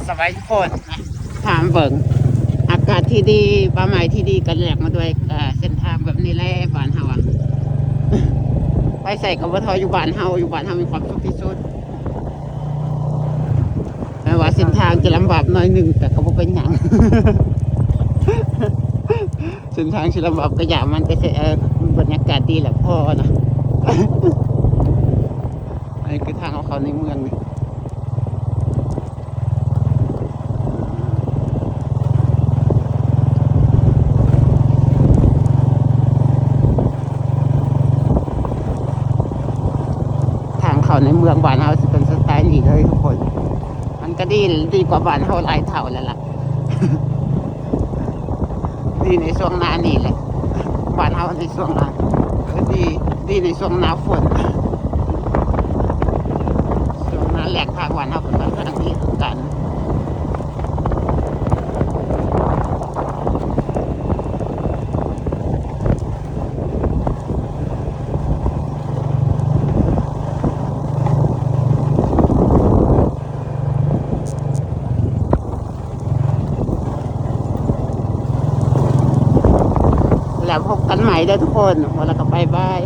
ສະບາຍທຸກຄົນ ຖາມເບິ່ງ ອາກາດທີ່ດີ ປ່າໄມ້ທີ່ດີ ກໍແລກມາດ້ວຍ ເອີ ເສັ້ນທາງແບບນີ້ແຫຼະ ບ້ານເຮົາອະ ໄປໃສກໍບໍ່ທໍ່ຢູ່ບ້ານເຮົາ ຢູ່ບ້ານເຮົາມີຄວາມສຸກທີ່ສຸດ. ແມ່ນວ່າເສັ້ນທາງຈະລຳບາກໜ້ອຍໜຶ່ງ ແຕ່ກໍບໍ່ເປັນຫຍັງ ເສັ້ນທາງຊິລຳບາກກໍຢ່າມັນ ແຕ່ ເອີ ບັນຍາກາດດີແຫຼະພໍນະ. ອັນນີ້ຄືທາງເຂົ້າ ເຂົ້າໃນເມືອງນີ້ ທາງເຂົ້າໃນເມືອງບ້ານເຮົາຊິເປັນສະໄຕລ໌ນີ້ເລີຍທຸກຄົນ. ມັນກໍດີ ດີກວ່າບ້ານເຮົາຫຼາຍເທົ່າແລ້ວລະ ດີໃນຊ່ວງໜ້ານີ້ແຫຼະ ບ້ານເຮົາໃນຊ່ວງໜ້າ ເອີ ດີ ດີໃນຊ່ວງໜ້າຝົນ ຊ່ວງໜ້າແລ້ງທາງບ້ານເຮົາກໍຄ່ອນຂ້າງດີຄືກັນ. ແລ້ວພົບກັນໃໝ່ເດີທຸກຄົນ ແລ້ວກໍບາຍບາຍ.